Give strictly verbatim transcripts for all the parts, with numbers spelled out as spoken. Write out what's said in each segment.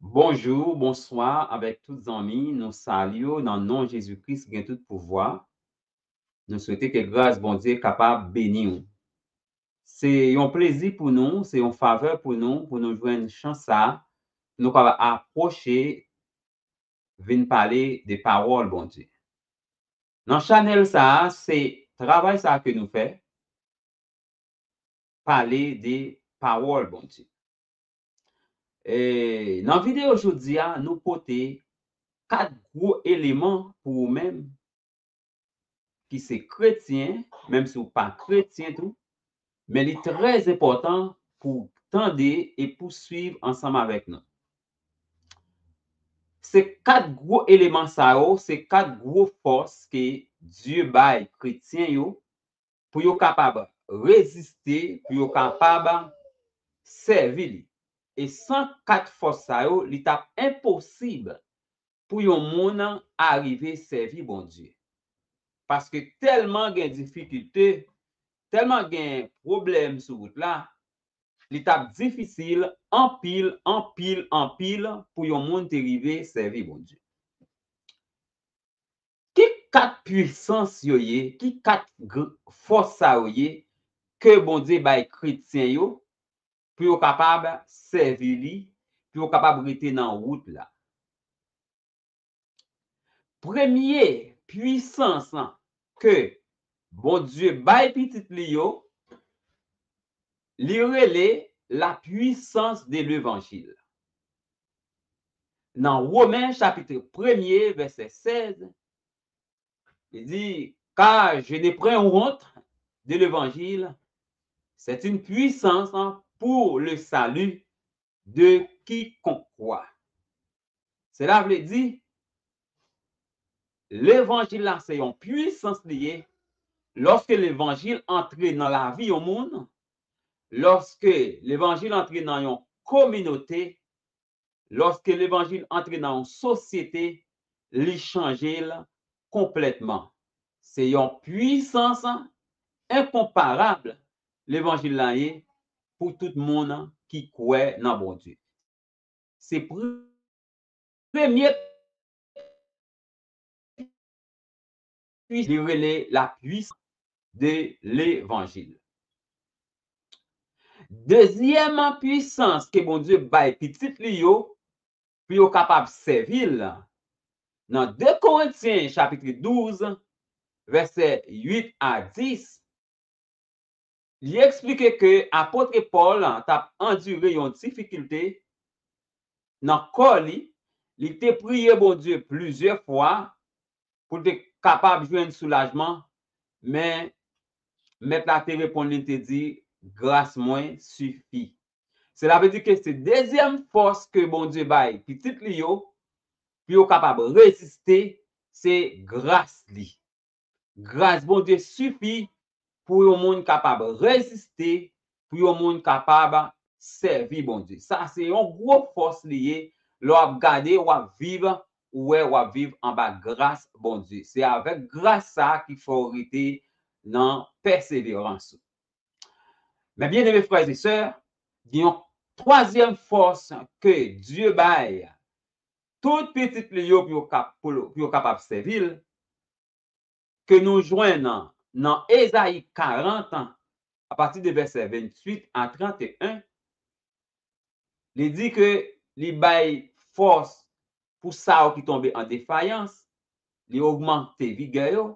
Bonjou, bonswa avèk tout zanmi. Nou salye w nan non Jezi Kris ki gen tout pouvwa. Nou swete ke gras Bondye kapab beni w. Se yon plezi pou nou, se yon favè pou nou, pou nou jwenn chans sa a, pou nou kapab apwoche, vin pale de pawòl Bondye. Nan chanèl sa a, se travay sa a ke nou fè, pale de pawòl Bondye. E nan videyo jodi a, nou pote kat gwo eleman pou ou menm ki se kretyen, menm si w pa kretyen tou, men li trè enpòtan pou w tande e pou w swiv ansanm avèk nou. Se kat gwo eleman sa yo, se kat gwo fòs ke Dye bay kretyen yo pou yo kapab reziste, pou yo kapab sèvi li. E san kat fòs sa yo, li t ap enposib pou yon moun arive sèvi Bondye. Paske tèlman gen difikilte, tèlman gen pwoblèm sou wout la, li t ap difisil anpil, anpil, anpil pou yon moun te rive sèvi Bondye. Ki kat pwisans yo ye? Ki kat gr- fòs sa yo ye ke Bondye bay kretyen yo pou yo kapab sèvi li, pou yo kapab rete nan wout la? Premye pwisans ke Bondye bay pitit li yo, li rele la puissance de l'évangile. Nan Women chapit premye, vèsè sèz, li di, car je n'ai point honte de l'évangile, c'est une puissance pour le salut de quiconque croit. Sela vle di, levanjil la se yon pwisans li ye. Lòske levanjil antre nan lavi yon moun, lòske levanjil antre nan yon kominote, lòske levanjil antre nan yon sosyete, li chanje l konplètman. Se yon pwisans enkonparab levanjil la ye pou tout moun ki kwè nan Bondye. Se pre- premye pwisans li rele la puissance de l'évangile. Dezyèm pwisans ke Bondye bay pitit li yo pou yo kapab sèvi l, nan de Korentyen chapit douz, vèsè uit a dis, li eksplike ke apot Pòl t ap andire yon difikilte nan kò li, li te priye Bondye plizyè fwa pou l te kapab jwenn soulajman, men Mèt la te reponn li, te di, gras mwen sifi. Sela vle di ke se dezyèm fòs ke Bondye bay pitit li yo pou yo kapab reziste, se gras li. Gras Bondye sifi pou yon moun kapab reziste, pou yon moun kapab sèvi Bondye. Sa se yon gwo fòs li ye. Lè w ap gade, w ap viv, ou wè w ap viv anba gras Bondye. Se avèk gras sa a ki fè w rete nan pèseverans ou. Men byeneme frè e sè, gen yon twazyèm fòs ke Dye bay tout pitit li yo pou yo kap- pou yo kapab sèvi l, ke nou jwenn nan, nan Ezayi karant, apati de vèsè venntuit a tranteyen, li di ke li bay fòs pou sa yo ki tonbe an defayans, li ogmante vigè yo.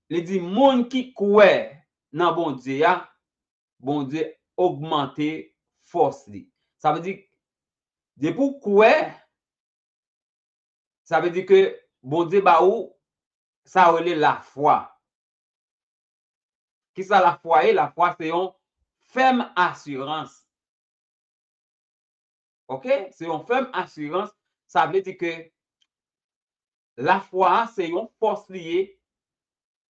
Li di moun ki kwè nan Bondye a, Bondye ogmante fòs li. Sa vle di, depi w kwè, sa vle di ke Bondye ba ou sa yo rele lafwa. Kisa lafwa ye? Lafwa se yon fèm asirans. Oke? Se yon fèm asirans. Sa vle di ke lafwa a se yon fòs li ye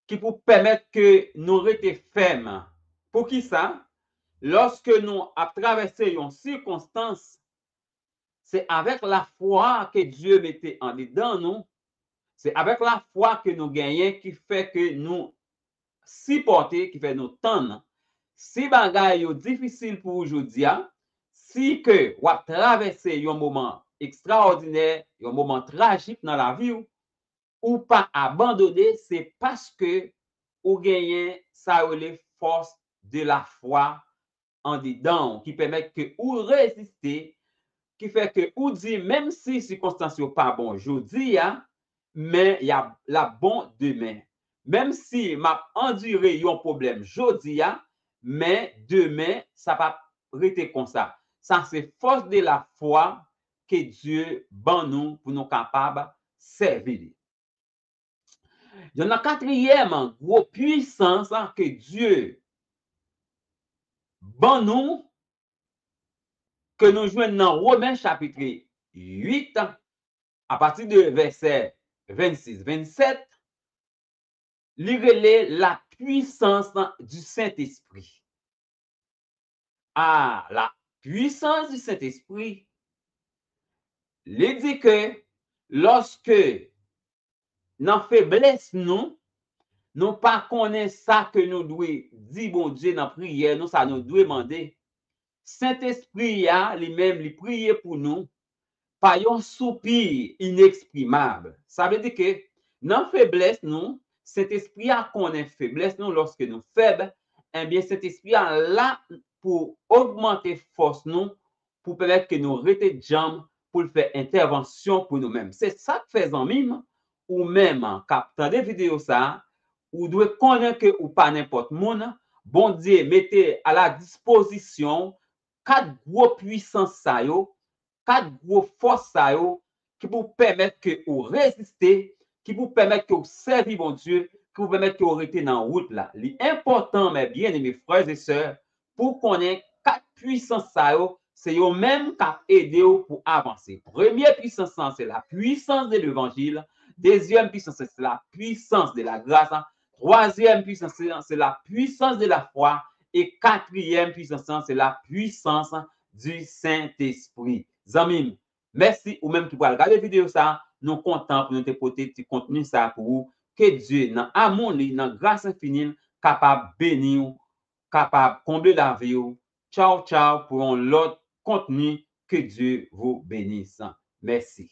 ki pou pèmèt ke nou rete fèm. Poukisa? Lòske nou ap travèse yon sikonstans, se avèk lafwa ke Dye mete andedan nou, se avèk lafwa ke nou genyen ki fè ke nou sipòte, ki fè nou tann. Si bagay yo difisil pou ou jodi a, si ke w ap travèse yon moman ekstraòdinè, yon moman trajik nan lavi w, ou pa abandone, se paske ou genyen sa yo rele force de la foi andedan w, ki pèmèt ke ou reziste, ki fè ke ou di, menm si sikonstans yo pa bon jodi a, men y ap, l ap bon demen. Menm si m ap andire yon pwoblèm jodi a, men demen, sa p ap rete konsa. Sa se force de la foi ke Dye ban nou pou nou kapab sèvi li. Yon nan katriyèm gwo pwisans ke Dye ban nou, ke nou jwenn nan Women chapit uit, apati de vèsè vennsis, vennsèt, li rele la puissance du Saint-Esprit. Ah, la puissance du Saint-Esprit, li di ke lòske nan feblès nou, nou pa konnen sa ke nou dwe di Bondye nan priyè nou, sa nou dwe mande. Sentespri a, li menm, li priye pou nou pa yon soupi ineksprimab. Sa vle di ke nan feblès nou, Sentespri a konnen feblès nou lòske nou fèb, ebyen, Sentespri a la pou ogmante fòs nou, pou pèmèt ke nou rete djanm, pou l fè entèvansyon pou nou menm. Se sa k fè, zanmi m, ou menm k ap tande videyo sa a, ou dwe konnen ke ou pa nenpòt moun. Bondye mete a la dispozisyon w kat gwo pwisans sa yo, kat gwo fòs sa yo, ki pou pèmèt ke ou reziste, ki pou pèmèt ke ou sèvi Bondye, ki pou pèmèt ke ou rete nan wout la. Li enpòtan, mes bien-aimés frères et sœurs, pou w konnen kat pwisans sa yo, se yo menm k ap ede w pou avanse. Premye pwisans lan, se la puissance de l'évangile. Dezyèm pwisans lan, se la puissance de la grâce. Twazyèm pwisans lan, se la puissance de la foi. E katriyèm pwisans lan, se la puissance du Saint-Esprit. Zanmi m, mèsi ou menm ki pral gade videyo sa. Nou kontan pou nou te pote ti kontni sa pou ou. Ke Dye, nan amou li, nan gras enfini l, kapab beni w, kapab konble lavi w. Tchaw, tchaw, pou yon lòt kontni. Que Dieu vous bénisse. Mèsi.